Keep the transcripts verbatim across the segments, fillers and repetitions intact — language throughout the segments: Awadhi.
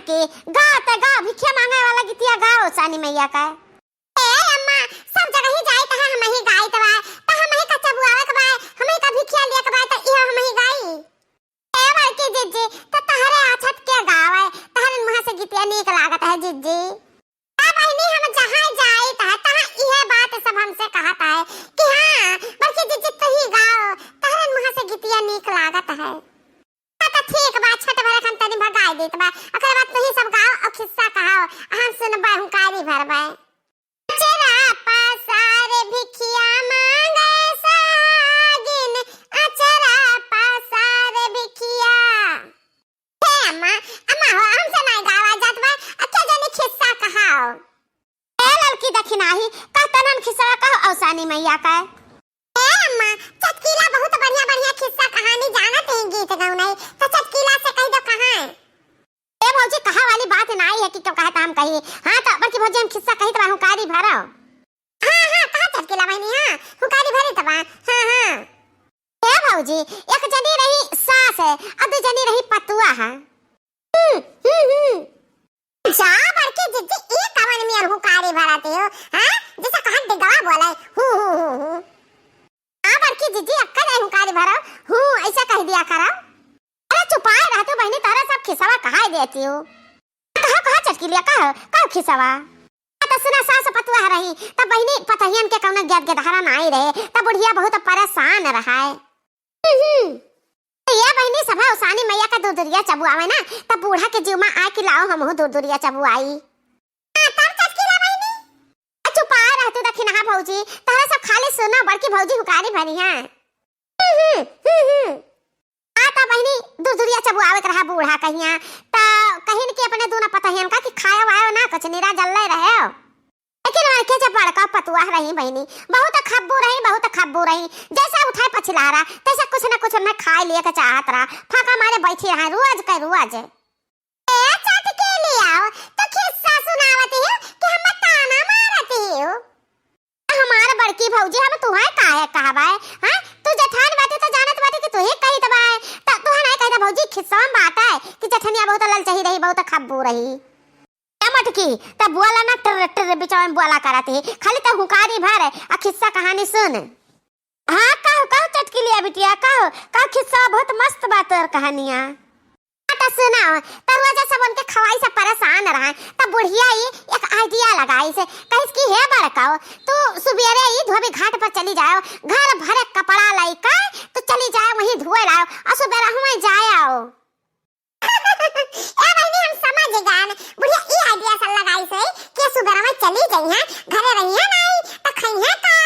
कि गाओ त गाओ, भिखिया माँगे वाला गीतिया गाओ औसानी मइया का। ए अम्मा, सब जगह ही जाई त हम ही गाई त बा, त हम ही का चबुआवे के बा, हम ही का भिखिया लिए के बा, त इहो हम ही गाई। ए बड़की जिज्जी, त तहरे आछत के गावे, तहरे मुँह से गीतिया नीक लागत है जिज्जी। ए बहिनी, हम जहाँ जाई त तहाँ इहे बात सब हमसे कहत है कि हाँ, बड़की जिज्जी तू ही गाओ, तहरे मुँह से गीतिया नीक लागत है। हाँ, त ठीक बा, छठ भरे हम तनी भगाई देत बा, ओकरे बाद तू ही सब गाओ और खिस्सा कहाओ, हम सुनबे, हुंकारी भरबे। अचरा पसार भिखिया मांगे सागिन, अचरा पसार भिखिया। हे अम्मा, अम्मा हो, हमसे नाई गावा जात बा, अखे जनी खिस्सा कहाओ। ए ललकी दखिनाही, कह तनन खिस्सा कहो औसानी मइया का। ए अम्मा, चटकीला बहुत बढ़िया बढ़िया खिस्सा कहानी जानत है, गीत गौनई, त चटकीला से कह दो कहाँ है? ए भौजी, कहा वाली बात नाई है कि क्यों कहे त हम कही। हाँ, त बड़की भौजी हम खिस्सा कही त बा हुंकारी भरो। हाँ, हाँ, कहा चटकीला बहिनी, हाँ, हुंकारी भरी त बा। हाँ, हाँ। ए भौजी, एक जनी रही सास है, और दू जनी रही पतुआ है। हम्म, हम्म, हम्म। जा बड़की जिज्जी, ई कवन नियर हुंकारी भरत हो, हाँ? जैसे कहा डिगवा बोले, हूँ, हूँ, हूँ, हूँ। आ बड़की जिज्जी, अक्का जाए हुंकारी भरो, हूँ, ऐसा कह दिया करो। अरे चुपाए रहतू बहिनी, तहरे सब खिसवा कहाए देती हो। कहो, कहो चटकीलिया, कहो, कहो खिसवा। त सुना सास पतुआ रही, त बहिनी पतहियन के कौनो गेद गेदहरा नाई रहे, त बुढ़िया बहुत परेशान रहा है। हम्म। त ये बहिनी सभा औसानी मइया का दुरदुरिया चबुआवे ना, त बूढ़ा के जीव में आए कि लाओ हमहू दुरदुरिया चबुआई। हाँ, तब चटकीला बहिनी? आ, चुपाए रहतू दखिनहा भौजी, तहरे सब खाली सुना बड़की भौजी हुंकारी भरी हैं। हम्म, हम्म, हम्म, हम्म। आ, त बहिनी दुरदुरिया चबुआवे के रहा बूढ़ा कहिया, त कहिन कि अपने दूना पतहियन का कि खायो वायो ना कुछ निरा जल्ले रहे। लेकिन वनके जब बड़का पतुआ रही बहिनी, बहुत खब्बू रही, बहुत खब्बू रही। जैसा उठाए पछिलारा, तैसा कुछ न कुछ उनमें खाए लिए के चाहत रहा। फाका मारे बैठी रहा रोज के रोज। ए चटकीलिया, तो खिस्सा सुनावत हो कि हम ताना मारत हो? हमार बड़की भौजी, हम तुहे काहे कहबे? हाँ? तू जेठान बाटे तो जानत बाटे कि तुहे कहित बाए। त तुहे नाई कहित भौजी, खिस्सा में बात है कि जेठनिया बहुत ललचही रही, बहुत खब्बू रही। ए मटकी, त बोला ना, टिर्र टिर्र बिचवा में बोला करत ही। खाली त हुंकारी भर आ खिस्सा कहानी सुन। हाँ, कहो, कहो चटकीलिया बिटिया, कहो, कहो खिस्सा बहुत मस्त बा तोर कहानिया। त सुनाओ, त रोजा सब उनके खवाई से परेशान रहा, त बुढ़िया ई एक idea लगाइस, कहिस कि हे बड़काओ, तू सुबेरे ई धोबी घाट पर चली जाओ, घर भरे कपड़ा लइके तू चली जाओ, वहीं धोए लाओ, और सुबेरे हुए जाए आओ। ए बहिनी, हम समझ गए, बुढ़िया ई idea से लगाइस कि सुबेरे में चली जइहें, घरे रहिहें नाई, त खइहें का?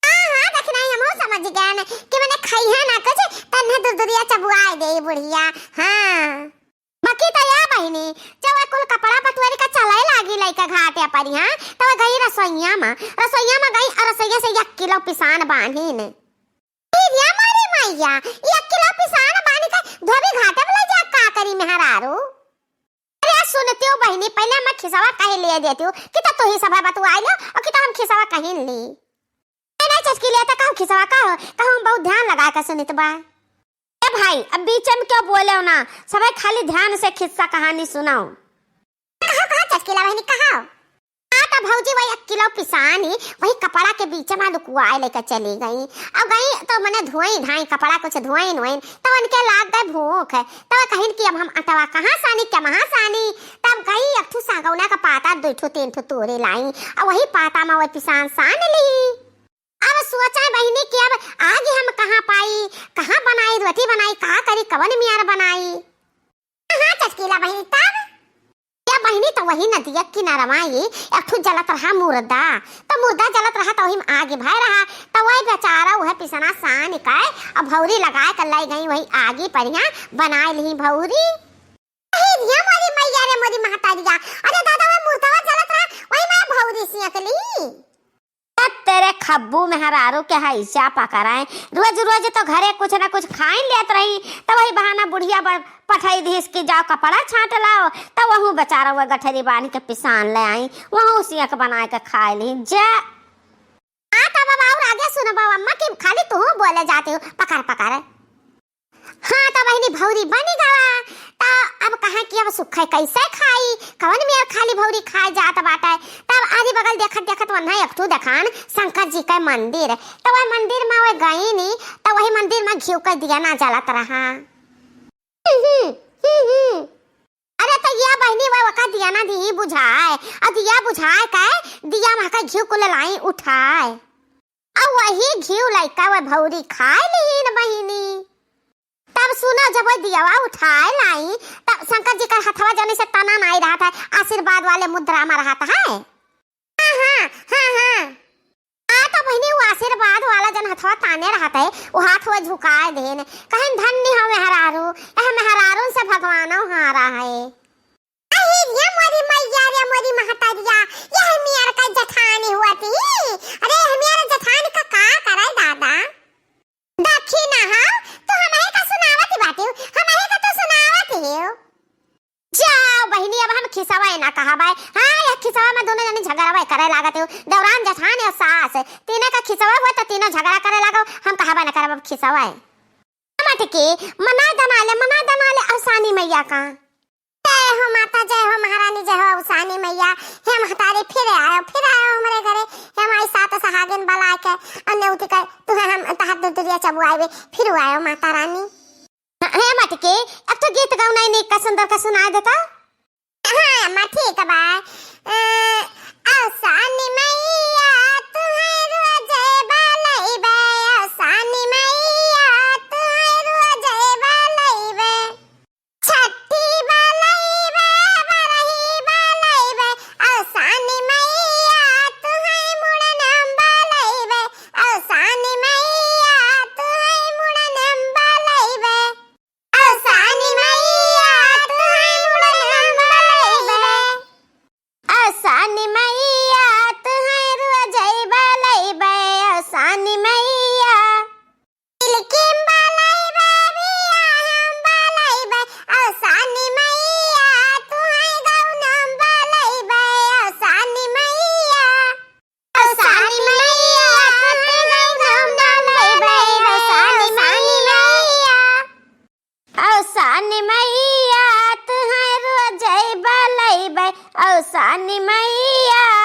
हाँ, हाँ, देखना ही हमहू समझ गए कि मने खइहें ना कुछ, तन्हे दुरदुरिया चबुआए दे बुढ़िया। हाँ। बाकी त या बहिनी, जब कुल कपड़ा बटुअरी का चले लागी लइका घाटे पर, हाँ, तब गई रसोइया में, रसोइया में गई और रसोइया से एक किलो पिसान बांधी ने। ए रे मोरी मइया, एक किलो पिसान बांध के धोबी घाटे में ले जा का करी मेहरारू? अरे सुनती हो बहिनी, पहले मैं खिसवा कह ले देती हूँ कि तो तू ही सभा बतुआई लो और कि तो हम खिसवा कहीं ली। ए, नहीं चटकीलिया, त कहूँ खिसवा कहो, कहूँ हम बहुत ध्यान लगा के सुनित बा। ए भाई, अब बीच में क्यों बोले हो ना, सबै खाली ध्यान से खिस्सा कहानी सुनाओ। कहो, कहो चटकीला बहिनी, कहो। हाँ, त भौजी वही एक किलो पिसानी वही कपड़ा के बीच में लुकुआए लेके चली गई। अब गई तो मने धोई धाई कपड़ा, कुछ धोई नोई, तो उनके लाग गए भूख। तो कहिन कि अब हम अटवा कहाँ सानी, कमहाँ सानी? तब गई एक ठू सागौना का पाता, दो ठू, तीन ठू तोड़े लाई, और वही पाता में वही पिसान सान ली। अब सोचा बहिनी कि अब आगे हम कहाँ पाई, कहाँ बनाई, रोटी बनाई, का करी, कवन मियार बनाई? हाँ, चटकीला बहिनी, तब? या बहिनी, तो वही नदिया किनारवा ये एक ठू जलत रहा मुर्दा, तो मुर्दा जलत रहा, तो वही में आगी भय रहा, तो वही बेचारा वह पिसना सान के अब भौरी लगाए कर लाई गई, वही आगी पर यहाँ बनाए ली भौरी। अरे रे मोरी मैया रे मोरी महतारिया, अरे दादा, वह मुर्दा जलत रहा, वही में भौरी सियक ली। तब तेरे खब्बू मेहरारू के हैजा पकड़ाए। रोज रोज तो घरे कुछ ना कुछ खाइन लेत रही, तो वही बहाना बुढ़िया बर पठाई दीस कि जाओ कपड़ा छांट लाओ, तो वहू बेचारा वह गठरी बांध के पिसान ले आई, वहू सियक बनाए के खाए ली। जा। हाँ, तब अब और आगे सुनबो अम्मा कि खाली तू बोले जाती हो, पकड़ पकड़। हाँ, त बहिनी भौरी बनी गवा। त अब कहाँ कि अब सुखै कैसे खाई, कवन मेर खाली भौरी खाए जात बाटै। तब आदि बगल देखत देखत वन्हा एक ठू देखान शंकर जी कै मंदिर। त वह मंदिर मा वह गईनी, त वही मंदिर मा घीव कै दिया ना जलत रहा। हम्म, हम्म, हम्म। अरे त या बहिनी, वह ओका दिया ना दिही बुझाए, अउ दिया बुझाए कै दिया मा कै घीव कुल लाई उठाए। अउ वही घीव लइका वह भौरी खाए लीन बहिनी। तब सुना, जब वह दियावा उठाए लाई, तब शंकर जी का हथवा जौन से तना नाई रहत है, आशीर्वाद वाले मुद्रा मा रहत है। हाँ, हाँ, हाँ, हाँ। हाँ, त बहिनी, वो आशीर्वाद वाला जौन हथवा ताने रहत है, वो हाथ वो झुकाए देन। कहेन, "धन्य हो मेहरारू, एह मेहरारून से भगवानो हारा है।" अरे रे मोरी मैया रे मोरी महतरिया, यह मेर का जठानी हुआ थी। अरे, यह मेर जठानी का का करे दादा? दखिना हो, तू हमही का सुनावत बाटिउ, हमही का तू सुनावत हिउ। जाओ बहिनी, अब हम खिसवा ना कहबै। हाँ, यह खिसवा मा दोनों जनी झगड़वा करे लागत हिउ। देवरान जठान या सास, तीनों का खिसवा हुआ त तीनों झगड़ा करे लागो, हम कहबै ना करब अब खिसवा। मटकी, मना दना ले, मना दना ले अवसानी मैया का। जय हो माता, जय हो महारानी, जय हो अवसानी मैया। हे महतारी, फिर आयो, फिर आयो हमरे घरे। हे माई, सात सहागिन बलाए के, अउ नेउती के, तुहे हम तहार दुदुरिया चबुआइबे, फिर आयो माता रानी। हे मटकी, अब तो गीत गौनाई नीक का सुंदर का सुनाए देता। हाँ अम्मा, ठीक बा। अ, अवसानी मैया, तुहे रोजे बलइबे, अवसानी मैया, तुहे रोजे बलइबे। छठी बलइबे, बरही बलइबे, अवसानी मैया, तुहे मुड़नम बलइबे, अवसानी मैया, तुहे मुड़नम बलइबे। अवसानी मैया, तुहे मुड़नम बलइबे। अवसानी मैया, तुहे रोजे बलइबे, अवसानी मैया। तिलकिम बलइबे, बियाहम बलइबे, अवसानी मैया, तुहे गौनम बलइबे, अवसानी मैया। अवसानी मैया, तुहे गौनम बलइबे, अवसानी मैया। अवसानी मैया, तुहे रोजे बलइबे, अवसानी मैया।